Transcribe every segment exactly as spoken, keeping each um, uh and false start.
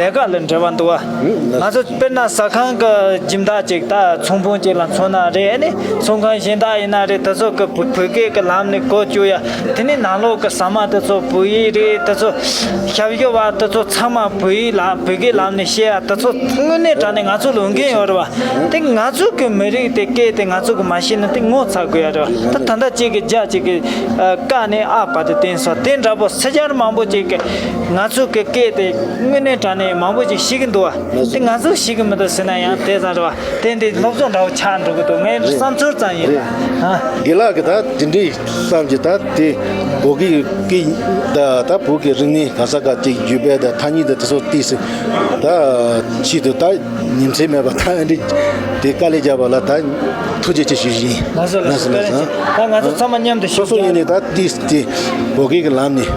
ལས་ཀ་ལ་འབྲེལ་བ་འདུག་བ། ང་ཚོ་དཔེར་ན་ཟ་ཁང་གི་སྦྱིན་བདག་ཅིག་ད་ཚོང་དཔོན་ཅིག་ལ་མཚོན་ན་རེད། ཨ་ནི་ཚོང་ཁང་གཞན་དག་ཡིན་ན་རེད། དེ་ཚོ་གི་བོད་བོད་སྐད་གི་ལམ་ནས་གོ་བཅུག་ཡ། དེ་ནས་ནང་ལོགས་གི་ཟ་མ་དེ་ཚོ་བོད་ཡིག་རེད། དེ་ཚོ་ཞབས་ཞུ་བ་དེ་ཚོ་ཚང་མ་བོད་ཡིག་ལ་བོད་སྐད་ལམ་ནས་བཤད་ཡ། དེ་ཚོ་དངོས་གནས་དྲང་གནས་ང་ཚོ་ལ་འོས་འགན་ཡོད་རེད་བ། དེ་ང་ཚོ་གི་མི་རིགས་དེ་སྐད་དེ་ང་ཚོ་གི་མ་ཤེས་ན་དེ་ངོ་ཚ་དགོས་ཡ་རེད་བ། ད་ད་ལྟ་གཅིག་གི་རྒྱ་གཅིག་གི་ཀ་ནས་ཨ་བར་དུ་བསྟན་སོང་། དེ་འདྲ་པོ་སེར་སྐྱ་མང་པོ་ཅིག་གི་ང་ཚོ་གི་སྐད་དེ་དངོས་གནས་དྲང་གནས་མང་པོ་ཅིག་ཤེས་ཀྱི་འདུག་བ། དེ་ང་ཚོ་ཤེས་ཀྱི་མི་འདུག་ཟེར་ན་ཡང་དེ་ཙམ་རེད་བ། དེ་འདི་སློབ་སྦྱོང་འདྲ་བོ་ཆགས་འགྲོ་གི་འདུག་ངའི་བསམ་ཚུལ་ཙམ་ཡིན། རེད། ཨ། དགེ་ལགས་ཀྱིས་ད་དེ་འདྲའི་བསམ་གྱི། ད་དེ་བོད་ཀྱི་སྐད་ད་ད་བོད་ཀྱི་རིག་གནས་ག་ས་ག་ཅིག་བརྒྱུད་སྤེལ་དང་ཐ་སྙད་དང་དེ་ཚོ་ཏོག་ཙམ་ད་ཆེད་དུ་ད་ཉིན་མཚན་མེད་པར་ད་འདི་དེ་དཀའ་ལས་བརྒྱབ་པ་ལ་ད་ཐུགས་རྗེ་ཆེ་ཞུ་བཞིན། ལགས་སོ་ལགས་སོ། ལགས་སོ་ལགས་སོ། ད་ང་ཚོ་ཚང་མ་མཉམ་དུ་སོ་སོ་ཞུགས་ཡིན་ནའི་ད་ཏིས་ཏི་བོད་སྐད་ཀྱི་ལམ་ནས་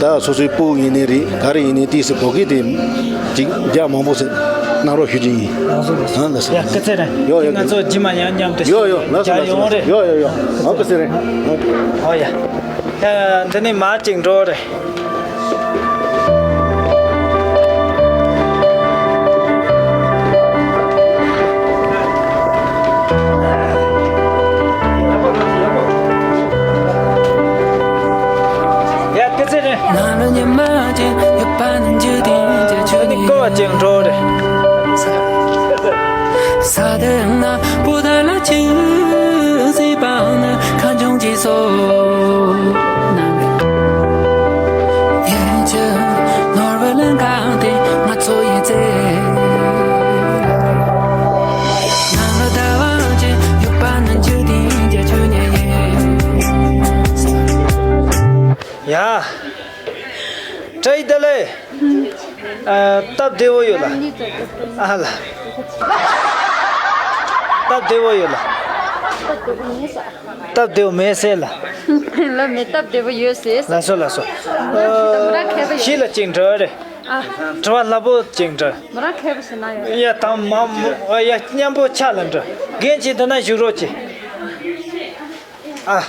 ད་སོ་སོའི་སྤུ་ཡིན་ནའི་རེད། ག་རེ་ཡིན་ནའི་ཏིས་བོད་སྐད་དེ་ཅིག་རྒྱ་མང་པོ་ཟེར་གནང་རོགས་ཞུ་རྒྱུ་ཡིན། ལགས་སོ་ལགས་སོ། ཨ་ལགས་སོ། ཡ་སྐུ་ཚེ་རིང་། ཡོ་ཡོ། ང་ཚོ་རྗེས་མ་ཡང་མཉམ་དུ་ཡོ་ཡོ། ལགས་སོ་རྒྱ་ལགས་སོ། ཡོང་རེད། ཡོ་ཡོ་ཡོ། ཨ་སྐུ་ཚེ་རིང་། ཨོ་ཡ། ཡ་འདི་ནས་མར་ཅིག་འགྲོ་རེད། ཡ་སྐུ་ཚེ་རིང་། ནི་ཀོ་བ་ཅིག་འགྲོ་རེད། ཡ། བཀྲ་ཤིས་བདེ་ལེགས། ཨ། སྟབས་བདེ་བོ་ཡོད་ལ། ཨ་ལ། སྟབས་བདེ་བོ་ཡོད་ལ། སྟབས་བདེ་བོ་མེད་ཟེར་ལ། ལ་མེད། སྟབས་བདེ་བོ་ཡོད་ཟེར། ལགས་སོ་ལགས་སོ། ཨ། ཁྱེད་ལ་ཅིག་འདྲི་རེད། ཨ། དྲི་བ་སླ་པོ་ཅིག་འདྲི། མོ་རང་མཁས་པོ་ཞིག་ན་ཡོད། ཡ་དང་མ་མོ་ཡ་མཉམ་པོ་ཆ་ལ་འདྲི། རྒན་ཁྱེད་འདི་ན་བཞུགས་རོགས་གྱིས། ཨ།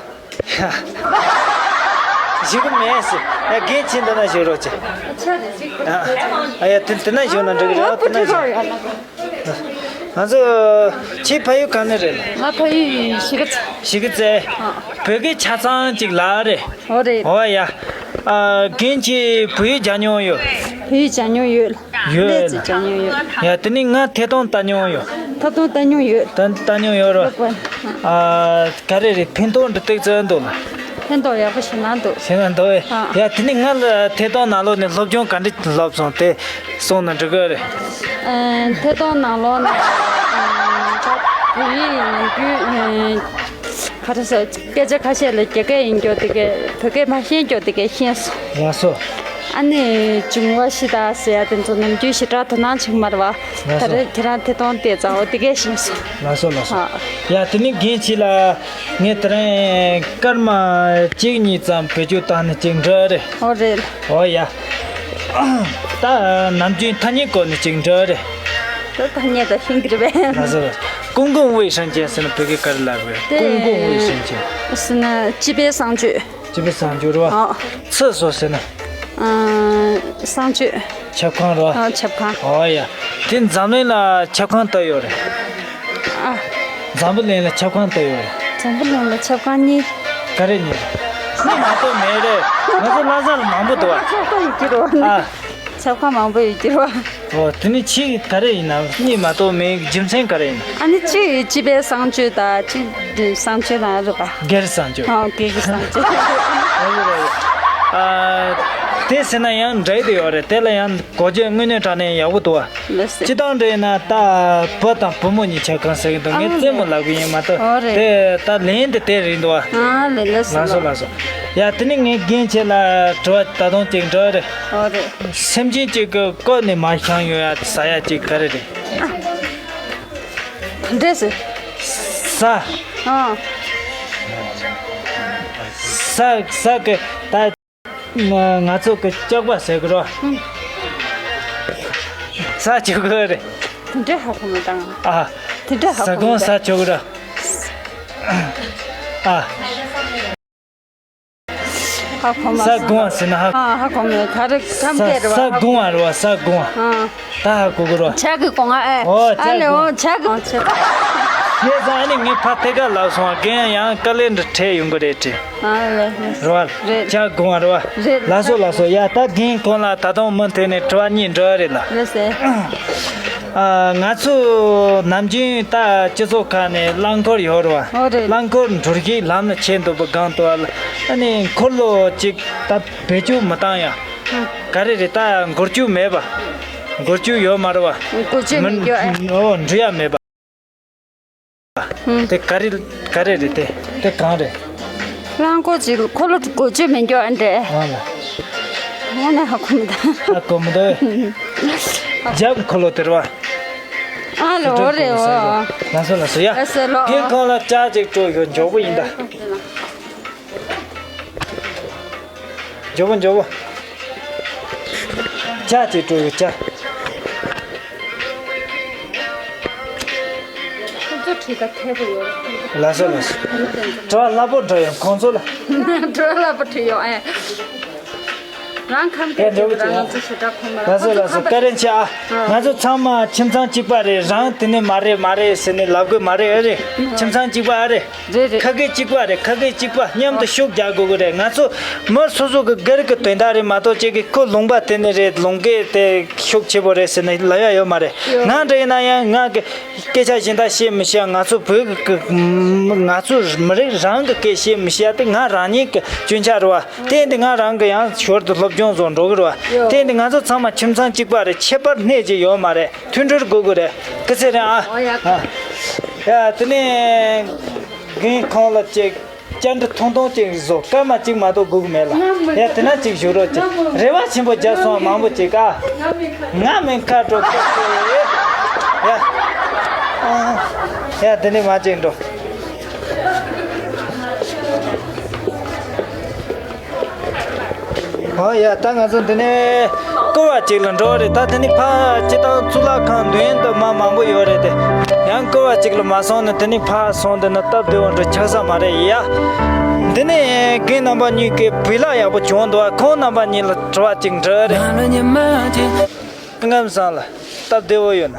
བཞུགས་གི་མེད་ཟེར། ཡ་རྒན་ཁྱེད་འདི་ན་བཞུགས་རོགས་གྱིས། ཨ་ཆ་རེ་ཅིག་ཨ་ཡ་དེ་དེ་ན་བཞུགས་ན་འགྲིག་གི་རེད། ཨ་དེ་ན་བཞུགས། ང་ཚོ་ཁྱེད་ཕ་ཡུལ་ག་ནས་རེད། ང་ཕ་ཡུལ་གཞིས་ཀ་རྩེ། གཞིས་ཀ་རྩེ། ཨ། བོད་སྐད་ཆ་ཚང་ཅིག་ལབ་རེད། ཨོ་རེད། ཨོ་ཡ། ཨ། རྒན་ཁྱེད་བོད་ཡིག་སྦྱང་མྱོང་ཡོད། བོད་ཡིག་སྦྱང་མྱོང་ཡོད། ཡོད། ལས་ཅིག་སྦྱང་མྱོང་ཡོད། ཡ་དེ་ནི་ང་ཐད་གཏོང་ལྟ་མྱོང་ཡོད། ཐད་གཏོང་ལྟ་མྱོང་ཡོད། ད་ལྟ་མྱོང་ཡོད་རོ། ཡོད་པ། ཨ། ག་རེ་རེད། ཕན་ཐོགས་འདྲ་ཏོག་ཙམ་འདུག་ལ། ཕན་ཐོགས་ཡག་པོ་ཞིག་གནང་འདུག་ཞེ་ན་འདུག་ཨེ། ཨ། ཡ་དེ་ནི་ང་ལ་ཐད་གཏོང་ནང་ལོགས་ནས་སློབ་སྦྱོང་ག་འདྲ་སློབ་སོང་དེ་གསུངས་ན་འགྲིག་གི་རེད། ཨ། ཐད་གཏོང་ནང་ལོགས་ནས་ཨ། ད་བོད་ཡིག་ཡིན་རྒྱུ་ཨ། ག་རེ་ཟེར། སྐད་ཆ་ཁ་ཤས་ལ་རྒྱ་སྐད་ཡིན་རྒྱུ་དེ་གས། བོད་སྐད་མ་ཤེས་རྒྱུ་དེ་གས་ཤེས་སོང་། ལགས་སོ། ཨ་ནི་འབྱུང་བ་བཞི་དང་ཟེར་ཡ་དེ་ཚོ་ནམ་རྒྱུན་ཞེ་དྲག་དོ་སྣང་བྱེད་ཀྱི་མ་རེད་བ། ལགས་སོ། ད་རེས་ཁྱེད་རང་ཐད་གཏོང་བལྟས་ཙང་འོ་དེ་གས་ཤེས་སོང་། ལགས་སོ་ལགས་སོ། ཨ། ཡ་དེ་ནི་རྒན་ཁྱེད་ལ་ངས་དེ་རིང་སྐར་མ་གཅིག་གཉིས་ཙམ་བེད་སྤྱོད་བཏང་ནས་ཅིག་འདྲི་རེད། འོ་རེད། འོ་ཡ། ད་ནམ་རྒྱུན་ཐ་སྙད་སྐོར་ནས་ཅིག་འདྲི་རེད། ད་ཐ་སྙད་ད་ཤེས་ཀྱི་རེད་པས། ལགས་སོ། 公共卫生间ཟེར་ན་བོད་སྐད་ག་རེ་ལབ་དགོས། 公共卫生间 ཟེར་ན་སྤྱི་པའི་གསང་སྤྱོད། སྤྱི་པའི་གསང་སྤྱོད་རེད་བ། ཨ། 厕所 ཟེར་ན། ཨ། གསང་སྤྱོད། ཆབ་ཁང་རེད་བ། ཨ། ཆབ་ཁང་། ཨོ་ཡ། དེ་འཛམ་གླིང་ལ་ཆབ་ཁང་ལྟ་ཡོད་རེད། ཨ། འཛམ་བུ་གླིང་ལ་ཆབ་ཁང་ལྟ་ཡོད་རེད། འཛམ་བུ་གླིང་ལ་ཆབ་ཁང་གཉིས། ག་རེ་གཉིས། གཉིས་མ་གཏོགས་མེད་རེད། ང་ཚོ་ལྷ་ས་ལ་མང་པོ་འདུག་བ། ཆབ་ཁང་ཡོད་ཀྱི་རེད་བ། ཨ། ཆབ་ཁང་མང་པོ་ཡོད་ཀྱི་རེད་བ། ཨོ། དེ་ནི་ཆེས་ག་རེ་ཡིན་ནམ། གཉིས་མ་གཏོགས་མེད། རྒྱུ་མཚན་ག་རེ་ཡིན་ནམ། ཨ་ནི་གཅིག་སྤྱི་པའི་གསང་སྤྱོད་དང་། གཅིག་གསང་སྤྱོད་དང་རེད་པ། སྒེར་གྱི་གསང་སྤྱོད། ཨོ། སྒེར་གྱི་གསང་སྤྱོད། ཨ། དེ་ཟེར་ན་ཡང་འདྲ་ཡི་དེ་ཡོད་རེད། དེ་ལ་ཡང་གོ་རྒྱུ་དངོས་གནས་དྲང་གནས་ཡག་པོ་འདུག་བ། ལགས་སེ། སྤྱི་བཏང་འདྲ་ཡིན་ན་ད་བུ་དང་བུ་མོ་གཉིས་ཆབ་ཁང་ཟེར་གྱི་འདུག་ངས་རྩེད་མོ་ལབ་གི་ཡིན་མ་གཏོགས། ཨོ་རེད། དེ་ད་ལན་དེ་དེ་རེད་འདུག་བ། ཨ་ལེ། ལགས་སོ་ལགས་སོ། ལགས་སོ། ཡ་དེ་ནི་ངས་རྒན་ཁྱེད་ལ་དྲི་བ་ད་དུང་ཅིག་འདྲི་རེད། ཨོ་རེད། སེམས་ཅན་གཅིག་གི་བཀོད་ནས་མ་བཤམས་ཡོད་ཡ་ཟ་ཡ་གཅིག་ག་རེ་རེད། འདྲེ་ཟེར། ཟ། ཨ། ཟ་ཟ་གི་ད་ང་ང་ཚོ་གི་ལྕགས་པ་ཟེར་གི་རོ། ཨུམ། ཟ་བཅུག་གི་རེད། དེ་འདྲ་ཧ་གོ་མི་འདུག་ཨ། དེ་འདྲ་ཧ་གོ་མི་འདུག་ཟ་གོང་ཟ་བཅུག་གི་རོ། ཨ། ཧ་ ས་སྒོང་བ་ཟེར་ན་ཧ། ཨ་ཧ་གོ་མེད། ག་རེ་ཁམས་སྐད་རེད་བ། ས་སྒོང་བ་རེད་བ། ས་སྒོང་བ། ཨ། ད་ཧ་གོ་གི་རེད་བ། ཇ་གི་སྒོང་ང་ཨེ། ཨོ་ཇ་ཨ་ལེ་སྒོང་། ཨོ་ཇ་གི་སྒོང་བ་བྱེད་པ། ཤེས་ཙང་ཨ་ནི་ངས་ཕ་ཐད་ཀར་ལབ་སོང་བ། རྒན་ཡང་དཀའ་ལས་འདི་འཕྲད་ཡོང་གི་རེད་དྲན། ཨ་ལེ། རེད་བ། རེད། ཇ་སྒོང་བ་རེད་བ། རེད། ལགས་སོ་ལགས་སོ། ཡ་ད་རྒན་ཁོང་ལ་ད་དུང་མུ་མཐུད་ནས་དྲི་བ་གཉིས་འདྲི་བ་རེད་ལ། རེད་ཟེར། ཨ། ང་ཚོ་ནམ་རྒྱུན་ད་སྤྱི་ཚོགས་ཁག་ནས་རླངས་འཁོར་ཡོད་རེད་བ། ཨོ་རེད། རླངས་འཁོར་འགྲུལ་བཞུད་ལམ་ལ་ཆས་འདུག་པ་སྒང་དུ་བ་ལ། ཨ་ནི་འཁོར་ལོ་གཅིག་ད་བེད་སྤྱོད་མི་བཏང་ཡ། ཨ། ག་རེ་རེད། ད་འགུལ་སྐྱོད་མེད་པ། འགུལ་སྐྱོད་ཡོད་མ་རེད་བ། འགུལ་སྐྱོད་མི་འགྱོ་ཨེ། ཨོ་འགྲོ་ཡ་མེད་པ། ཨ། དེ་ག་རེ་ག་རེ་རེད། དེ་དེ་གང་རེད། རླངས་འཁོར་ཅིག་འཁོར་ལོ་འགུལ་སྐྱོད་མི་འགྱོ་ཨ་འདྲེ། ཨ་ལ། ངོ་ནས་ཧ་གོ་མི་འདུག་ཧ་གོ་མི་འདུག་རྒྱབ་འཁོར་ལོ་དེ་རེད་བ། ཨ་ལ་འོ་རེད་འོ། ལགས་སོ་ལགས་སོ། ཡ། ལགས་སོ་ལོ། རྒན་ཁོང་ལ་ཇ་ཅིག་སྤྲོད་ཡོད། མགྱོགས་པོ་ཡིན་ད། མགྱོགས་པོ་མགྱོགས་པོ། ཇ་ཅིག་སྤྲོད་ཡོད་ཇ། ཁོ་ཚོ་བྲིས་ད་མཁས་པོ་ཡོད། ལགས་སོ་ལགས་སོ། དྲི་བ་སླ་པོ་འདྲ་ཡོད་ཁོང་ཚོ་ལ། དྲི་བ་སླ་པོ་བྲིས་ཡོད་ཨེ། རང་ཁམས་སྐད་ཡ་འགྲོ་ཅིག་རང་ང་ཚོ་ཞེ་དྲག་ཁོམ་མ་ལ། ལགས་སོ་ལགས་སོ། བཀའ་དྲིན་ཆེ་ཨ། ང་ཚོ་ཚང་མ་ཁྱིམ་ཚང་གཅིག་པ་རེད། རང་དེ་ནས་མ་རེད་མ་རེད་ཟེར་ནས་ལབ་དགོས་མ་རེད། ཨེ་རེད། ཁྱིམ་ཚང་གཅིག་པ་ཨ་རེད། རེད་རེད། ཁ་སྐད་གཅིག་པ་རེད། ཁ་སྐད་གཅིག་པ་མཉམ་དུ་ཤུགས་རྒྱག་དགོས་ཀྱི་རེད། ང་ཚོ་མི་སོ་སོ་གི་སྒེར་གྱི་དོན་དག་རེད་མ་གཏོགས་ཅིག་གི་ཁོ་ལུང་པ་དེ་ནས་རེད། ལུང་སྐད་དེ་ཤུགས་ཆེ་པོ་རེད་ཟེར་ནས་ལབ་ཡ་ཡོད་མ་རེད། ང་འདྲ་ཡིན་ན་ཡང་ང་གི་སྐད་ཆ་གཞན་དག་བཤད་མི་ཤེས། ང་ཚོ་བོད་ཀྱི་ང་ཚོ་མི་རིགས་རང་གི་སྐད་བཤད་མི་ཤེས་ཡ་དེ་ང་རང་ཉིད་ཀྱི་སྐྱོན་ཆ་རེད་བ། དེ་ཡིན་དུས་ང་རང་གི་ཡང་ཞོར་དུ་སློབ་སྦྱོང་བཟོ་འགྲོ་གི་རེད་བ། དེ་ཡིན་དུས་ང་ཚོ་ཚང་མ་ཁྱིམ་ཚང་གཅིག་པ་རེད། ཁྱད་པར་སྣེ་གཅིག་ཡོད་མ་རེད། མཐུན་སྒྲིལ་དགོས་ཀྱི་རེད། སྐུ་ཚེ་རིང་ཨ། ཨོ་ཡ། ཨ། ཡ་དེ་ནས་རྒན་ཁོང་ལ་ཅིག་བཅར་འདྲི་ཐུང་ཐུང་ཅིག་བཟོ། སྐར་མ་གཅིག་མ་གཏོགས་སྒུག་མེད་ལ། ཡ་དེ་ན་ཅིག་བཞུགས་རོགས་ཅིག་རེ་བ་ཆེན་པོ་བརྒྱབ་སོང་མང་པོ་ཅིག་ཨ། ང་མིན་ཁ་དྲོ་ཁ་ཁྲོ་ཡ། ཡ་དེ་ནས་མ་ཅིག་འགྲོ། ཨོ་ཡ། ད་ང་ཚོ་འདི་ནས་སྐོར་བ་ཅིག་ལ་འགྲོ་བ་རེད། ད་དེ་ནས་ཕར་སྤྱི་བཏང་གཙུག་ལག་ཁང་མདུན་དུ་མ་མང་པོ་ཡོད་རེད་དེ། ཡང་སྐོར་བ་ཅིག་ལ་མ་སོང་ན་དེ་ནས་ཕར་སོང་དེ་ན་སྟབས་བདེ་བོ་འདྲ་ཆགས་ས་མ་རེད་ཡ། འདི་ནས་རྒན་རྣམ་པ་གཉིས་ཀྱིས་བོད་ལྭ་ཡག་པོ་བྱུང་འདུག་ཁོང་རྣམ་པ་གཉིས་ལ་དྲི་བ་ཅིག་འདྲི་རེད། སྐལ་བཟང་ལ་སྟབས་བདེ་བོ་ཡོད་ན།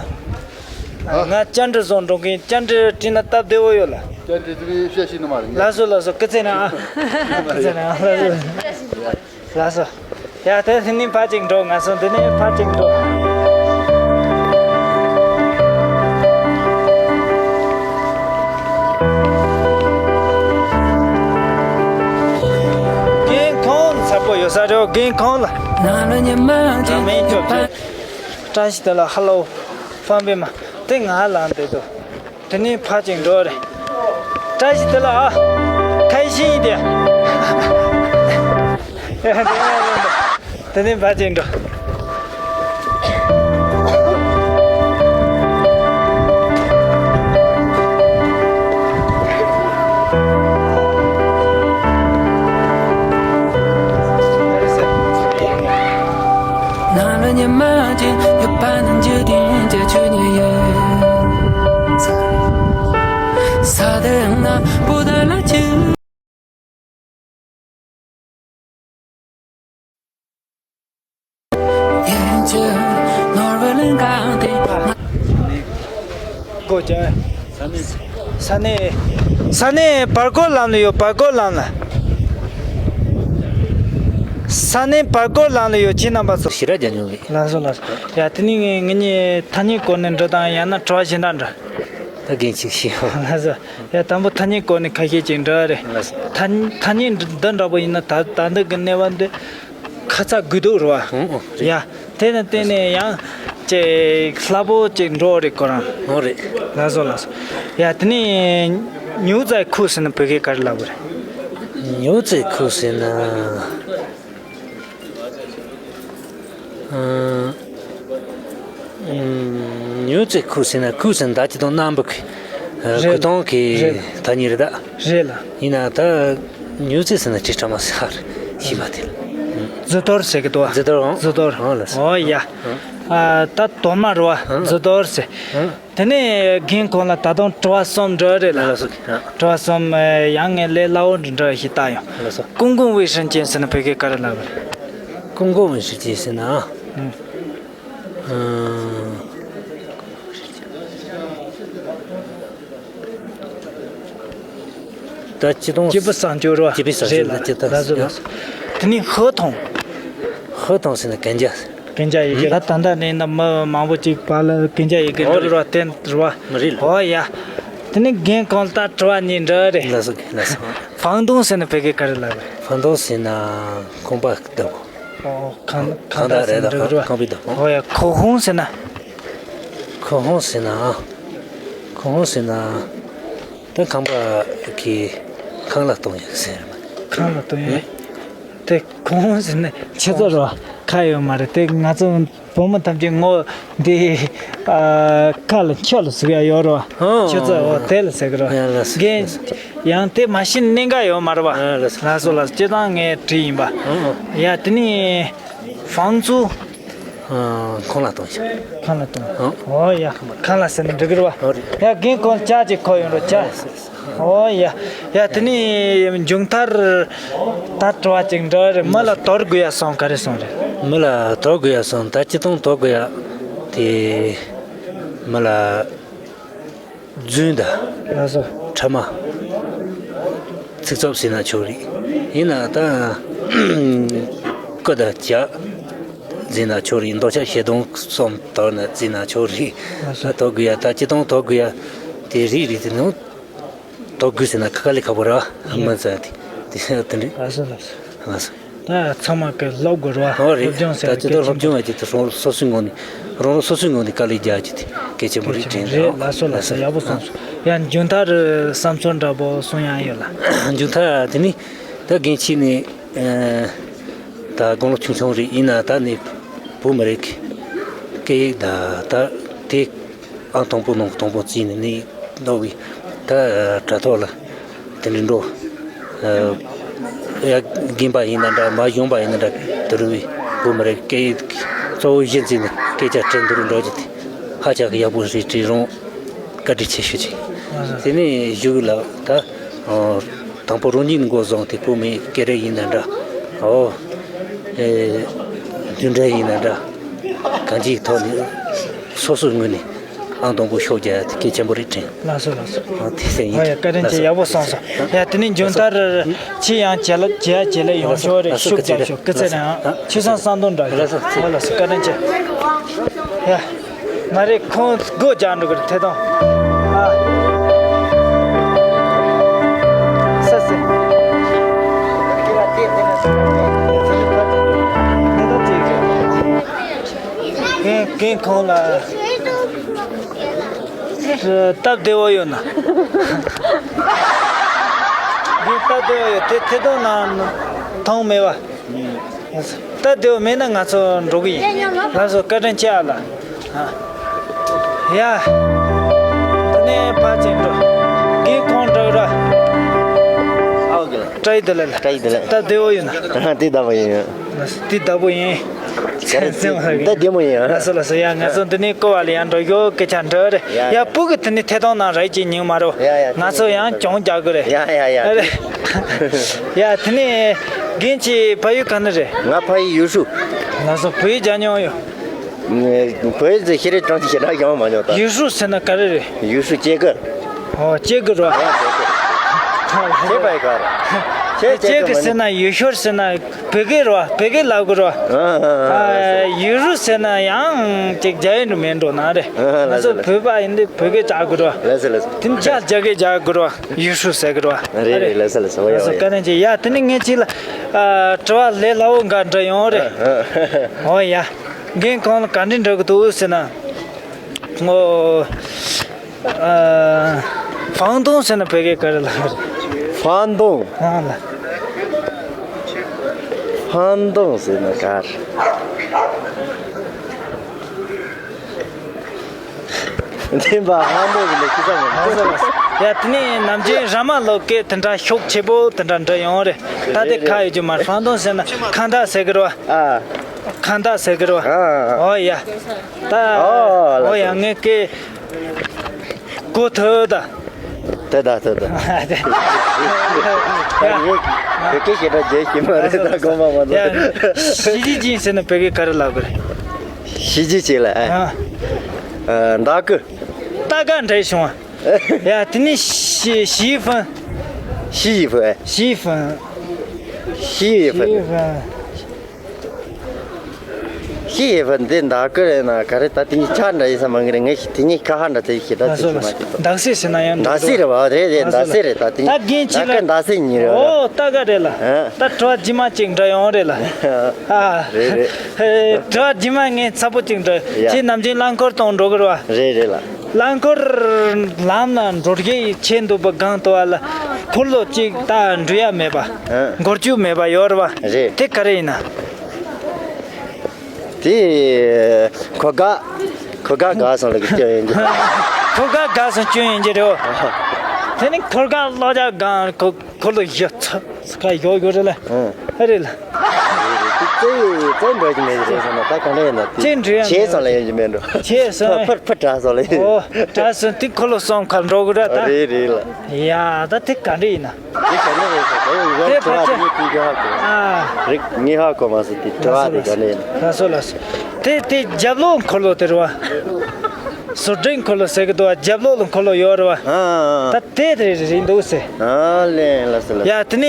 ང་བཅར་འདྲི་བཟོ་འགྲོ་གིན། བཅར་འདྲི་བྲིས་ན་སྟབས་བདེ་བོ་ཡོད་ལ། བཅར་འདྲི་དེ་བཤད་ཤེས་ནི་མ་རེད། ལགས་སོ་ལགས་སོ། སྐུ་ཚེ་རིང་ཨ། སྐུ་ཚེ་རིང་ཨ། ལགས་སོ། ལགས་སོ། ཡ་དེ་ནི་ཕར་ཅིག་འགྲོ། ང་ཚོ་འདི་ནས་ཕར་ཅིག་འགྲོ། རྒན་ཁོང་ཚ་པོ་ཡོད་ས་རེད། རྒན་ཁོང་ལ། ནང་ལ་ཉི་མ་ཅིག་ནང་མི་སྐྱོབ་ཅིག་བཀྲ་ཤིས་དེ་ལ་ཧ་ལོ། ཕམ་པའི་མ། དེ་ང་ལ་འདོད་དོ། དེ་ནས་ཕར་ཅིག་འགྲོ་རེད། བཀྲ་ཤིས་དེ་ལ་ཨ། ཁ་ཤིང་དེ། དེ་ནས་ཕར་ཅིག་འགྲོ། ནང་ལ་ཉི་མ་ཅིག་ཡོད་པ་ན་འཇིག་རྟེན་གྱི་ཆོས་ཉིད་ཡོད། ས་དེ་ན་པོ་ད་ལ་ཅི། ཡིན་གྱི་ནོར་བུ་ལེན་གང་དེ། སྒོ་ཅན། ས་གནས། ས་གནས། ས་གནས་བར་སྐོར་ལམ་ལ་ཡོད། བར་སྐོར་ལམ་ལ། ས་གནས་བར་སྐོར་ལམ་ལ་ཡོད། ཁྱེད་རྣམ་པ་ཚོ། ཞེ་དྲག་རྒྱ་མྱོང་མེད། ལགས་སོ་ལགས་སོ། ཡ་དེ་ནི་ངེད་གཉིས་ཐ་སྙད་སྐོར་ནས་འགྲོ་དང་ཡང་ན་དྲི་བ་གཞན་དག་འདྲ། ད་རྒན་ཅིག་ཤེས་ཡོང་། ལགས་སོ། ཡ་དང་པོ་ཐ་སྙད་སྐོར་ནས་ཁ་ཤས་ཅིག་འདྲ་རེད། ལགས་སོ། ཐ་ཐ་སྙད་འདི་འདྲ་པོ་ཡིན་ན་ད་ད་འདི་གི་གནས་བབ་འདི་ཁ་ཚ་དགོས་གཏུགས་རེད་བ། ཨོ་ཨོ་རེད། ཡ། དེ་ནི་བརྟེན་ནས་ཡང་ཅིག་སླ་པོ་ཅིག་འགྲོ་རེད་ཁོ་རང་། ཨོ་རེད། ལགས་སོ་ལགས་སོ། ཡ་དེ་ནི་ཉུ་ཙའི་ཁུག་ཟེར་ན་བོད་སྐད་ག་རེ་ལབ་དགོས་རེད། ཉུ་ཙའི་ཁུག་ཟེར་ན། ཨ། ཨ། ཉུ་ཙའི་ཁུག་ཟེར་ན། ཁུག་ཟེར་ན་ད་ཅི་དང་སྣམ་བུ་གི། ཨ། རེད། གོས་ཐུང་གི། རེད། ཐ་སྙད་རེད་ད། རེད་ལ། ཡིན་ན་ད་ཉུ་ཙའི་ཟེར་ན་ཁྲི་ཕྲ་མ་ཟེར་ཞིག་མ་དེ་ལ། རྫི་དོར་ཟེར་གི་འདུག་བ། རྫི་དོར་ཨང་། རྫི་དོར། ཨང་ལ་ཟེར། ཨོ་ཡ། ཨང་། ཨ། ད་དོར་མ་རེད་བ། ཨང་། རྫི་དོར་ཟེར། ཨང་། དེ་ནས་རྒན་ཁོང་ལ་ད་དུང་དྲི་བ་གསུམ་འདྲི་རེད་ལ། ལགས་སོ། ཨང་། དྲི་བ་གསུམ། ཨ། ཡང་ངས་ལས་སླ་བོ་འདྲ་འདྲ་ཞིག་བཏང་ཡོང་། ལགས་སོ། ཀུན་དགའ་བོའི་སྲིན་ཅན་ཟེར་ན་བོད་སྐད་ག་རེ་ལབ་རེད། ཀུན་དགའ་བོའི་སྲིན་ཅན་ཟེར་ན། ཨང་། ཨང་། ད་སྤྱི་དང་། སྐྱེས་བུ་བཟང་སྤྱོད་རོ། སྐྱེས་བུ་བཟང་སྤྱོད་རེད་ལ། ལ་སྤྱི་དང་། ལགས་སོ། ལགས་སོ། དེ་ནས་ཧོ་ཐོང་། ཧོ་ཐོང་ཟེར་ན་གན་རྒྱ། གན་རྒྱ་ཡི་གེ་ལ། ད་ལྟ་ནས་ན་མི་མང་པོ་ཅིག་བར་ལ་གན་རྒྱ་ཡི་གེ་འོ་འབྲི་རོ། བསྟན་རོ། མི་རེད་ལ། ཨོ་ཡ། དེ་ནས་རྒན་ཁོང་ལ་ད་དྲི་བ་གཉིས་འདྲི་རེད། ལགས་སོ། ལགས་སོ། ཧྥང་ཏུང་ཟེར་ན་བོད་སྐད་ག་རེ་ལབ་རེད། ཧྥང་ཏུང་ཟེར་ན་ཁང་པ་བརྡབ། ཨོ། ཁང་ཁང་ཁང་བདག་ཟེར་ན་བརྡབ་རོ། ཁང་པའི་བརྡབ། ཨོ་ཡ། ཁོ་ཧུང་ཟེར་ན། ཁོ་ཧུང་ཟེར་ན། ཁོ་ཧུང་ཟེར་ན། ད་ཁང་པ་གི་ཁང་གླ་གཏོང་ཡག་ཟེར་མ། ཁང་གླ་གཏོང་ཡག་དེ་ཁོ་ཧུང་ཟེར་ན་ཁྱེད་ཚོ་རོ། ཁ་ཡོད་མ་རེད། དེ་ང་ཚོ་བུ་མོ་ཐམས་ཅད་ངོ་འདི། ཨ། ཁ་ལ་ཁྱོད་ལ་ཟུག་ཡ་ཡོད་རོ། ཨོ། ཁྱོད་ཚོ་འོ་དེ་ལ་ཟེར་གི་རོ། ཡ་ལགས་སོ། རྒན། ཡང་དེ་མ་ཤེས་གནད་འགག་ཡོད་མ་རེད་བ། ཨ། ལགས་སོ། ལགས་སོ། ལགས་སོ། སྤྱིར་བཏང་ངས་བྲིས་ཡིན་པ། ཨོ། ཡ། དེ་ནས་ཧྥང་ཙུའུ། ཨ། ཁང་གླ་གཏོང་ཞིག་ཁང་གླ་གཏོང་། ཨོ། ཨོ་ཡ། ཁང་གླ་ཟེར་ན་འགྲིག་གི་རེད་བ། ཨོ་རེད། ཡ། རྒན་ཁོང་ཇ་ཅིག་ཁོ་ཡོང་རོགས་ཇ། ཨོ་ཡ། ཡ། དེ་ནས་མཇུག་མཐར་ད་དྲི་བ་ཅིག་འདྲི་རེད། མི་ལ་དོར་དགོས་ཡ་གསུམ་ག་རེ་གསུམ་རེད། མི་ལ་དོར་དགོས་ཡ་གསུམ། ད་སྤྱིར་བཏང་དོར་དགོས་ཡ་དེ་མི་ལ། རྫུན་དང་། ལགས་སོ། ཕྲ་མ། ཚིག་རྩུབ་ཟེར་ན་ཆོག་རེད། ཡིན་ན་ད་རྐུ་དང་ཇག་ཟེར་ན་ཆོག་རེད། འདོད་ཆགས་ཞེ་སྡང་གསུམ་དོར་ན་ཟེར་ན་ཆོག་རེད། ལགས་སོ། ད་དོར་དགོས་ཡ། ད་སྤྱིར་བཏང་དོར་དགོས་ཡ་དེ་རེད། རེད། དེ་ནང་དོར་དགོས་ཟེར་ན་ཁ་ཁ་ལས་ཁག་པོ་ར། ཡ། མི་ཟེར་དེ་དེ་དེ་འདྲ། ལགས་སོ། ལགས་སོ། ལགས་སོ། ད་ཚང་མ་གི་སློབ་དགོས་རེད་བ། ཨོ་རེད། སློབ་སྦྱོང་ཟེར་ད་ཅི་ལྟར་སློབ་སྦྱོང་ཡ་ཅི་ལྟར་སོ་སོའི་ངོས་ནས། རང་རང་སོ་སོའི་ངོས་ནས་དཀའ་ལས་རྒྱག་རྒྱུ་དེ་གལ་ཆེན་པོ་རེད་དྲན། རེད། ལགས་སོ། ལགས་སོ། ཡག་པོ་གསུངས་སོང་། ཡ། མཇུག་མཐར་བསམ་ཚུལ་འདྲ་པོ་གསུང་ཡ་ཡོད་ལ། མཇུག་མཐར་དེ་ནི་ད་རྒན་ཁྱེད་ནི་ད་དགུང་ལོ་ཆུང་ཆུང་རེད། ཡིན་ན་ད་ནི་བོད་མི་རིགས་སྐད་ཡིག་ད་ད་དེ། ཨང་དང་པོ་ནང་དང་པོ་བརྩིས་ནས་ནི་འདུག་གི། ད་དྲ་ཐོག་ལ་དེ་འདྲ་འགྲོ། ཡ། རྒན་པ་ཡིན་ན་འདྲ། མ་གཞོན་པ་ཡིན་ན་འདྲ། དེ་རུ་བོད་མི་རིགས་སྐད་ཡིག་གཙོ་བོ་གཞི་འཛིན་ནས་སྐད་ཆ་དྲན། དེ་རུ་འགྲོ་རྒྱུ་དེ་ཧ་ཅང་གི་ཡག་པོ་རེད་དྲན། རང་བཀའ་དྲིན་ཆེ་ཞུ་ཅིག་དེ་ནས་གཞུག་ལ་ད་དང་པོ་རང་ཉིད་འགོ་བཟུང་སྟེ་བོད་མི་སྐད་རིགས་ཡིན་ན་འདྲ། ཨོ། ཨེ། མདུན་གྲལ་ཡིན་ན་འདྲ། གང་ཅིའི་ཐོག་ནས་སོ་སོའི་ངོས་ནས། ཨང་དང་པོ་ཤོག་རྒྱག་ཡ་དེ་གལ་ཆེན་པོ་རེད་དྲན། ལགས་སོ། ལགས་སོ། ཨ། དེ་སེ་ཡིན། ཨ་ཡ། བཀའ་དྲིན་ཆེ། ལགས་སོ། ཡག་པོ་གསུངས་སོང་། ཡ། དེ་ནས་མཇུག་མཐར་ཕྱི་ཡང་བྱེད་ལ་བྱེད་ཡ་བྱེད་ལ་ཡོང་ཆོག་རེད། ལགས་སོ། ཤུགས་རྒྱབ་ཤོག་སྐུ་ཚེ་རིང་། ཨ། ཆོས་བཟང་བསམ་དོན་འདྲ། ལགས་སོ། ཨ། ལགས་སོ། བཀའ་དྲིན་ཆེ། ཡ། མ་རེད། ཁོང་སྒོ་རྒྱག་འགྲོ་གི་རེད། ཐད་གཏོང་། ཨ། ས་སེ། རྒན། རྒན་ཁོང་ལ་སྟབས་བདེ་བོ་ཡོད་ན། རྒན་སྟབས་བདེ་བོ་ཡོད། དེ་ཐད་གཏོང་ནང་ཐོང་མེད་པ། སྟབས་བདེ་བོ་མེད་ན་ང་ཚོ་འགྲོ་གི་ཡིན། ལགས་སོ། བཀའ་དྲིན་ཆེ་ཨ་ལ། ཨ། ཡ། དེ་ནས་ཕར་ཕྱིན་འགྲོ། རྒན་ཁོང་འགྲོ་ར། ཨའོ་གི་ལ། བཀྲ་ཤིས་བདེ་ལེགས་ལ། བཀྲ་ཤིས་བདེ་ལེགས། སྟབས་བདེ་བོ་ཡོད་ན། ཨ། དེ་བདག་པོ་ཡིན། དེ་བདག་པོ་ཡིན། ད་བདེ་མོ་ཡིན། ཨ། ལགས་སོ། ལགས་སོ། ཡ། ང་ཚོ་འདི་ནས་ཀོ་བ་ལ་ཡང་འགྲོ་ཡོད། སྐད་ཆ་འདྲི་རེད། ཡ། ཡ། བུ་གི་དེ་ནས་ཐད་གཏོང་ནང་རེད་ཅེས་ཉིན་མ་རོ། ཡ་ཡ། ང་ཚོ་ཡང་གྱོང་རྒྱག་གི་རེད། ཡ་ཡ་ཡ། ཨ་རེད། ཡ། དེ་ནས་རྒན་ཁྱེད་ཕ་ཡུལ་ག་ནས་རེད། ང་ཕ་ཡུལ་ཡུས་ཧྲུའུ། ལགས་སོ། བོད་ཡིག་སྦྱང་མྱོང་ཡོད། བོད་ཡིག་ཟེར་ཤེས་རིག་གྲོང་ཁྱེར་ཞེ་དྲག་སྦྱང་མ་མྱོང་ད། ཡུས་ཧྲུའུ་ཟེར་ན་ག་རེ་རེད། ཡུས་ཧྲུའུ་ཅེ་གར། ཨོ། ཅེ་གར་རོ། ཨ། ཅེ་གར། ཅེ་པའི་གར། ཅེ་ཅེ་གར་ཟེར་ན་ཡུལ་ཤུལ་ཟེར་ན་བོད་སྐད་རོ། བོད་སྐད་ལབ་དགོས་རོ། ཨ། ཡུས་ཧྲུའུ་ཟེར་ན་ཡང་ཅིག་རྒྱ་ཡིག་འགྲོ་མེད་འགྲོ་ན་རེད། ང་ཚོ་བོད་པ་ཡིན་དུས་བོད་སྐད་བྱ་དགོས་རོ། ལགས་སོ། ལགས་སོ། དེ་འཇགས་རྒྱ་སྐད་བྱ་དགོས་རོ། ཡུས་ཧྲུའུ་ཟེར་དགོས་རོ། རེད་རེད། ལགས་སོ། ལགས་སོ། ཨོ་ཡ། ལགས་སོ། བཀའ་དྲིན་ཆེ། ཡ། དེ་ནས་ངས་ཅིག་ལ་དྲི་བ་ལས་སླ་བོ་འགའ་འདྲི་ཡོང་རེད། ཨོ་ཡ། རྒན་ཁོང་ལ་ག་འདྲ་འདྲི་གི་འདུག་ཟེར་ན། ཨོ། ཨ། ཧྥང་ཏུང་ཟེར་ན་བོད་སྐད་ག་རེ་ལབ་རེད། ཧྥང་ཏུང་། ཨ་ལ། ཧྥང་ཏུང་ཟེར་ན་ག་རེ། འདི་པ་ཧྥང་ཏུང་ཟེར་ན་ཁྱི་ས་མ། ལགས་སོ། ལགས་སོ། ཡ། དེ་ནས་ནམ་རྒྱུན་ར་མ་ལོ་སྐད་དེ་འདྲ་ཤུགས་ཆེ་པོ་དེ་འདྲ་འདྲི་ཡོང་རེད། ད་དེ་ཁ་ཡོད་རྒྱུ་མ་རེད། ཧྥང་ཏུང་ཟེར་ན་ཁ་མདའ་ཟེར་གི་རེད་བ། ཨ། ཁ་མདའ་ཟེར་གི་རེད་བ། ཨ། ཨོ་ཡ། ད། ཨོ་ལ་ཨོ་ཡ། ངས་ཀེ་གོ་ཐུབ་ད། ཐུབ་ད་ཐུབ་ད། ཡ། ངས་བོད་སྐད་ཞེ་དྲག་རྒྱལ་ཤེས་མ་རེད། ད་དགོངས་པ་མ་ཡ། ཚོམ། 洗衣机 ཟེར་ན་བོད་སྐད་ག་རེ་ལབ་གི་རེད། 洗衣机 ལ་ཨ། ཨ། ཨ། མདའ་གི། ད་ག་འདྲ་བྱུང་བ། ཡ། དེ་ནས་洗- 洗衣粉། 洗衣粉。 洗衣粉。 洗衣粉。 洗衣粉། 洗衣粉 འདི་མདའ་གི་རེད་ན་ག་རེ། ད་དེ་གཉིས་ཆ་འདྲ་ཡིན་ས་མ་གི་རེད། ངས་དེ་གཉིས་ཁ་ཧ་འདྲ་ཚོ་ཞེ་དྲག་ལགས་སོ་ལགས་སོ། མདའ་སེ་ཟེར་ན་ཡང་འདུག་མདའ་སེ་རེད་བ། རེད་རེད། མདའ་སེ་རེད། ད་དེ་གཉིས་ད་རྒན་ཁྱེད་ལ་མདའ་སེ་གཉིས་རེད་བ། ཨོ་ད་ག་རེད་ལ། ཨ། ད་དྲི་བ་རྗེས་མ་ཅིག་འདྲ་ཡོང་རེད་ལ། ཨ། རེད་རེད། དྲི་བ་རྗེས་མ་ངས་ཚ་པོ་ཅིག་འདྲ། ཡ། ཁྱེད་ནམ་རྒྱུན་རླངས་འཁོར་གཏོང་འགྲོ་གི་རེད་བ། རེད་རེད་ལ། རླངས་འཁོར་ལམ་ན་འགྲོ་རྒྱུ་ཆེ་འདུག་པ། གང་ལྟར་བ་ལ་འཁོར་ལོ་གཅིག་ད་འགྲོ་ཡ་མེད་པ། ཨ། འགོར་རྒྱུ་མེད་པ་ཡོད་རེད་བ། རེད། དེ་ག་རེ་ཡིན་ན། དེ་གོ་ག་གོ་ག་ག་སོང་ལ་གི་སྐྱོན་ཡིན་གྱི། གོ་ག་ག་སོང་སྐྱོན་ཡིན་གྱི་རེད། དེ་ནི་གོ་ག་ལོ་ཇ་གང་གོ- འཁོར་ལོ་བཞི་ཚ- ཁ་ཡོག་ཡོག་རེད་ལ། ཨང་། ཨ་རེད་ལ། ཙེ་ཙེ་འགྲོ་གི་མེད་ཟེར་སོང་ན་ད་གང་འདྲ་ཡིན་ན། ཙེ་འགྲོ་ཡ་ཆེ་མེད། སོང་ལ་ཡོང་གི་མེད་འགྲོ། ཆེ་སོང་། ཕར་ཕར་ཕར་དྲག་སོང་ལ་ཡོང་། ཨོ་དྲག་སོང་། དེ་འཁོར་ལོ་གསུམ་ཁ་འགྲོ་གི་རེད་ད། རེད་རེད་ལ། ཡ་ད་དེ་ག་འདྲ་ཡིན་ན། དེ་ག་འདྲ་རེད་ཟེར་ད་ཡོང་ཡོང་དེ་དྲི་བ་ཕལ་ཆེར་དེ་ངས་ཀྱི་ཧ་གོ། ཨ། རེད། ངས་ཧ་གོ་མ་སོང་། དེ་དྲི་བ་དེ་ག་འདྲ་ཡིན་ན། ལགས་སོ་ལགས་སོ། དེ་དེ་རྒྱབ་ལོགས་འཁོར་ལོ་དེ་རེད་བ། ཟུར་འགྲེང་འཁོར་ལོ་ཟེར་གི་འདུག་བ། རྒྱབ་ལོགས་ལ་འཁོར་ལོ་ཡོད་རེད་བ། ཨ་ཨ། ད་དེ་རེད་རེད་འདུག་ཟེར། ཨ་ལེ་ལགས་སོ་ལགས་སོ། ཡ་དེ་ནས་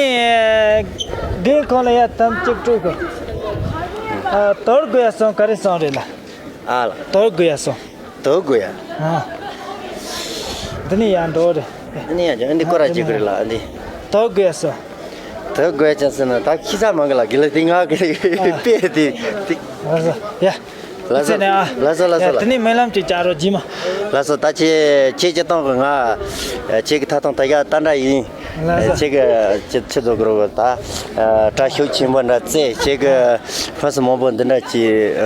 རྒན་ཁོང་ལ་ཡ་དམ་གཅིག་སྤྲོད་དགོས། ཨ་དོར་དགོས་ཡ་སོང་ག་རེ་སོང་རེད་ལ། ཨ་ལ། དོར་དགོས་ཡ་སོང་། དོར་དགོས་ཡ། ཨ། འདི་ནས་ཡར་འགྲོ་རེད། འདི་ནས་ཡར་འགྲོ། འདི་སྐོར་ར་བྱེད་དགོས་རེད་ལ་འདི། དོར་དགོས་ཡ་སོང་། དོར་དགོས་ཡ་ཅན་ཟེར་ན་ད་ཁྱི་ཚ་མང་གི་ལ་གི་ལ་དེ་ང་གི་ཨ། དཔེ་དེ་དེ། ལགས་སོ་ཡ། ལགས་སོ། ཚེ་ནས་ཨ། ལགས་སོ་ལགས་སོ་ཡ། ལགས། དེ་ནས་སྨོན་ལམ་ཅིག་བྱ་རོགས་རྗེས་མ། ལགས་སོ། ད་ཁྱེད་ཁྱེད་ཀྱི་སྟེང་གི་ང་ཁྱེད་ཀྱི་ཐ་ཐང་ད་ཡ་ད་འདྲ་ཡིན། ལགས་སོ། ཁྱེད་ཀྱི་ཁྱེད་ཁྱེད་ཚོ་གི་རོགས་ད་དྲག་ཤུགས་ཆེན་པོ་འདྲ་བཙལ། ཁྱེད་ཀྱི་ཕ་སུ་མང་པོ་འདི་འདྲ་ཅིག་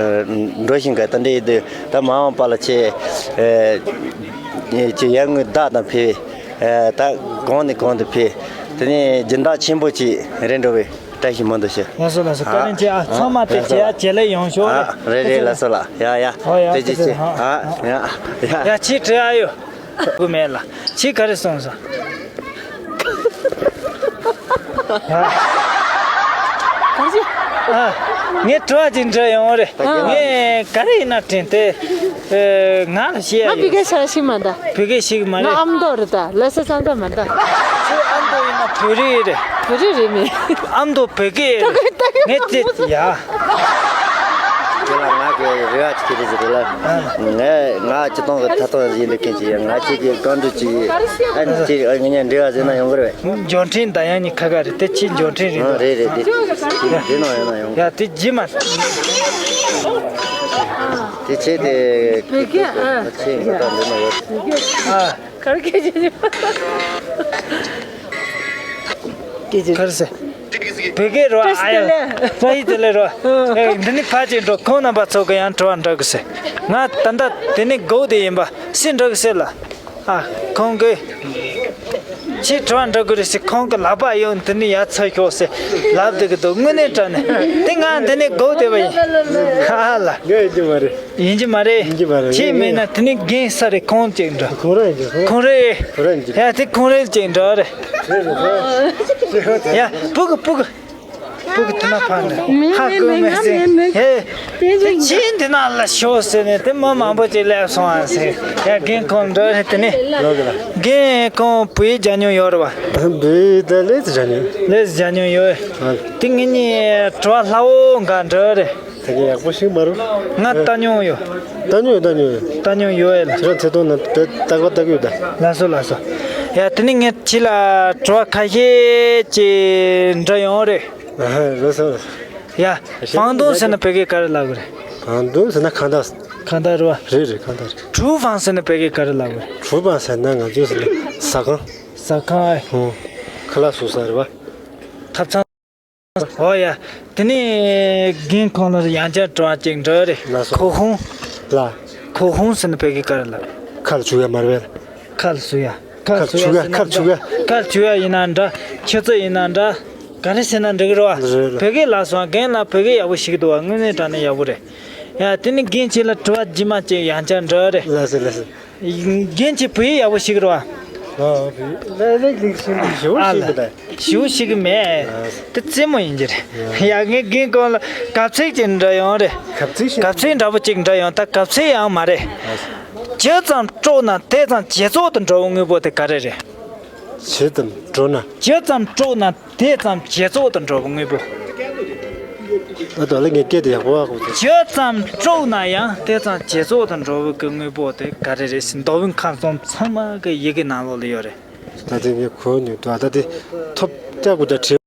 འགྲོ་བཞིན་ག་ད་འདྲ་ཡིན་དུས་ད་མ་འོངས་པ་ལ་ཁྱེད་ཁྱེད་ཡར་ངོའི་བདག་དང་ཕེབས། ད་གོང་ནས་གོང་དུ་ཕེབས། དེ་ནས་སྦྱིན་བདག་ཆེན་པོ་ཅིག་རེད་འགྲོ་བའི། བཀྲ་ཤིས་མང་དུ་ཤོག་ལགས་སོ་ལགས་སོ། བཀའ་དྲིན་ཆེ་ཨ། ཚང་མ་དེ་བྱེད་ཡ་བྱེད་ལས་ཡོང་ཤོག་ཨ་རེད་རེད། ལགས་སོ་ལགས། ཡ་ཡ། ཨོ་ཡ། བཀྲ་ཤིས་ཆེ། ཨ་ཡ་ཡ། ཡ་ཁྱེད་དྲི་ཨ་ཡོ། གུ་མེད་ལ། ཁྱེད་ག་རེ་སོང་ཟེར། ཨ། ངས་དྲི་བ་ཅིག་འདྲི་ཡོང་རེད། ངས་ག་རེ་ཡིན་ན་དྲན་ཏེ། ཨེ། ང་ལ་བཤད་ཡ་ཡོད། ང་བི་ག་ཤ་ཤི་མ་ད། བོད་སྐད་ཤེས་ཀྱི་མ་རེད། ང་ཨ་མདོ་རེད་ད། ལྷ་ས་ས་མདོ་མ་ད། ཁྱོད་ཨ་མདོ་ཡིན་ན་བོད་རིགས་རེད། བོད་རིགས་རེད་མིན། ཨ་མདོ་བོད་སྐད་རེད། ངས་དེ་ཡ། དེ་ལ་ང་གི་རེ་བ་ཅིག་རེད་ཟེར་དེ་ལ། ངས་ང་སྤྱི་བཏང་གི་ཐ་ཐང་ཡིན་འདུག་མཁན་ཅིག་ཡིན། ང་ཅིག་གི་བཀའ་འདྲི་ཅིག་ཨ་ནི་ཅིག་ཨ་ངས་འབྲེལ་བ་བཟོས་ན་ཡོང་གི་རེད། འབྱོར་འཕྲིན་ད་ཡང་ནི་ཁ་ཁ་རེད། དེ་ཕྱིའི་འབྱོར་འཕྲིན་རེད། ཨ་རེད་རེད། དེ་དེ་ནང་ཡོང་ན་ཡོང་། ཡ་དེ་རྗེས་མ། དེ་ཆེ་དེ། བོད་སྐད་ཨ། ཆེ་ཡིན་ད་འདི་ནང་ཡོད། ཨ། གར་སྐད་ཆེ་ཆེ། སྐད་ཆེ། གར་སེ། བོད་སྐད་རོ། ཨ་ཡ། བཀྲ་ཤིས་བདེ་ལེགས་རོ། ཨེ། འདི་ནི་ཕ་ཅིག་འགྲོ། ཁོང་རྣམ་པ་ཚོ་གི་ཡང་དྲི་བ་འདྲི་གི་སེ། ང་ད་ལྟ་དེ་ནི་སྒོ་དེ་ཡིན་པ་སེ་འདྲི་གི་སེ་ལ། ཨ། ཁོང་གིས་ཁྱེད་དྲི་བ་འདྲི་དགོས་རེད་ཟེར་ཁོང་གི་ལག་པ་ཡོད་འདི་ནས་ཡར་ཚུར་ཤོག་ཟེར་ལབ་བསྡད་ཀྱི་འདུག་དངོས་གནས་དྲང་གནས་དེ་ང་འདི་ནས་སྒུག་བསྡད་པ་ཡིན། ཧ་ཧ་ལ། ངས་ཡིན་གྱི་མ་རེད། ཡིན་གྱི་མ་རེད། ཡིན་གྱི་མ་རེད། ཁྱེད་མེད་ན་དེ་ནས་རྒན་ས་རེད། ཁོང་ཅིག་འདྲ། ཁོང་རང་ཡིན་གྱི། ཁོང་རེད། ཁོང་རང་ཡིན་གྱི། ཡ་དེ་ཁོང་རེད་ཅིག་འདྲ་རེད། རེད་རེད་རེད། ཡ་སྤུ་གུ་སྤུ་གུ། སྤུ་གུ་དེ་ན་ཕ་ནི་ཧ་གོ་མེད་ཟེར། ཧེ། དེ་ཕྱིན་དེ་ན་ལ་ཤོག་ཟེར་ནས་དེ་མི་མང་པོ་ཅིག་སླེབས་སོང་ཨ་ཟེར། ཡ་རྒན་ཁོང་འདྲ་རེད་དེ་ནི། རྒན་ཁོང་བོད་ཡིག་སྦྱང་མྱོང་ཡོད་རེད་བ། བོད་ཡིག་ད་ལས་ཀྱི་སྦྱང་མྱོང་། ལས་ཀྱི་སྦྱང་མྱོང་ཡོད། དེ་ངེད་གཉིས་དྲི་བ་སླ་བོ་འགའ་འདྲ་རེད། དེ་ག་ཡག་པོ་ཞིག་མ་རུང་། ང་ལྟ་མྱོང་ཡོད། ལྟ་མྱོང་ཡོད། ལྟ་མྱོང་ཡོད། ལྟ་མྱོང་ཡོད་ལ། ཁྱེད་རང་ཚེ་ཐོག་ན་དེ་རྟག་པར་ལྟ་གི་ཡོད་ད། ལགས་སོ་ལགས་སོ། ཡ་དེ་ནི་ངས་ཁྱེད་ལ་དྲི་བ་ཁ་ཤས་ཅིག་འདྲི་ཡོང་རེད། ཨ་ཧ། ལགས་སོ་ལགས་སོ། ཡ། བང་རྡུང་ཟེར་ན་བོད་སྐད་ག་རེ་ལབ་གི་རེད། བང་རྡུང་ཟེར་ན་ཁ་མདའ། ཁ་མདའ་རེད་བ། རེད་རེད། ཁ་མདའ་རེད། གྲུ་བང་ཟེར་ན་བོད་སྐད་ག་རེ་ལབ་གི་རེད། གྲུ་བང་ཟེར་ན་ང་ཚོས་ཟེར་ན་ཟ་ཁང་། ཟ་ཁང་ཨེ། ཧུང་། ཁ་ལག་བཟོ་ས་རེད་བ། ཐབ་ཚང་། ཨོ་ཡ། དེ་ནས་རྒན་ཁོང་ལ་ཡང་བསྐྱར་དྲི་བ་ཅིག་འདྲི་རེད། ལགས་སོ། ཁོག་ཧུང་། ལ། ཁོག་ཧུང་ཟེར་ན་བོད་སྐད་ག་རེ་ལབ། ཁ་ལ་བྱུག་ཡ་མ་རེད་པས། ཁ་ལ་བྱུག་ཡ། ཁ་ལ་བྱུག་ཡ། ཁ་ལ་བྱུག་ཡ། ཁ་ལ་བྱུག་ཡ་ཡིན་ན་འདྲ། ཁྱི་ཚོ་ཡིན་ན་འདྲ། ག་རེ་ཟེར་ན་འགྲིག་གི་རེད་བ། རེད་རེད། བོད་སྐད་ལ་སོང་རྒན་ལགས་བོད་སྐད་ཡག་པོ་ཤེས་ཀྱི་འདུག་བ། དངོས་གནས་དྲང་གནས་ཡག་པོ་རེད། ཡ་དེ་ནི་རྒན་ཁྱེད་ལ་དྲི་བ་རྗེས་མ་ཅིག་ཡང་བསྐྱར་འདྲི་རེད། ལགས་སོ་ལགས་སོ། རྒན་ཁྱེད་བོད་ཡིག་ཡག་པོ་ཤེས་ཀྱི་རེད་བ། ཨ་བོད་ཡིག་ལེགས་ལེགས་ཤིང་ཞེ་པོ་ཨ་ཤེས་ལ་ཀྱི་ད། ཞེ་པོ་ཤེས་ཀྱི་མེད། དེ་རྩེད་མོ་ཡིན་གྱི་རེད། ཡ་ངས་རྒན་ཁོང་ལ་གབ་ཚིག་ཅིག་འདྲི་ཡོང་རེད། གབ་ཚིག་ཤེས། གབ་ཚིག་འདྲ་པོ་ཅིག་འདྲི་ཡོང་། ད་གབ་ཚིག་ཡང་མ་རེད། ཇི་ཙམ་དཀྲོགས་ན་དེ་ཙམ་ཇེ་བཙོག་ཏུ་འགྲོ་བའི་དངོས་པོ་དེ་ག་རེ་རེད། ཇི་ཙམ་དཀྲོགས་ན། ཇི་ཙམ་དཀྲོགས་ན་དེ་ཙམ་ཇེ་བཙོག་ཏུ་འགྲོ་བའི་དངོས་པོ། ཨ་ད་ལ་ངས་སྐད་དེ་ཡག་པོ་ཧ་གོ་ཚོད། ཇི་ཙམ་དཀྲོགས་ན་ཡང་དེ་ཙམ་ཇེ་བཙོག་ཏུ་འགྲོ་བའི་གི་དངོས་པོ་དེ་ག་རེ་རེད་ཟེར། མདོ་དབུས་ཁམས་གསུམ་ཚང་མ་གི་ཡི་གེ་ནང་ལོགས་ལ་ཡོད་རེད། ད་དེ་ངས་གོ་མྱོང་འདུག་ད་དེ་ཐོབ་རྒྱག་དགོས་ད་བྲིས།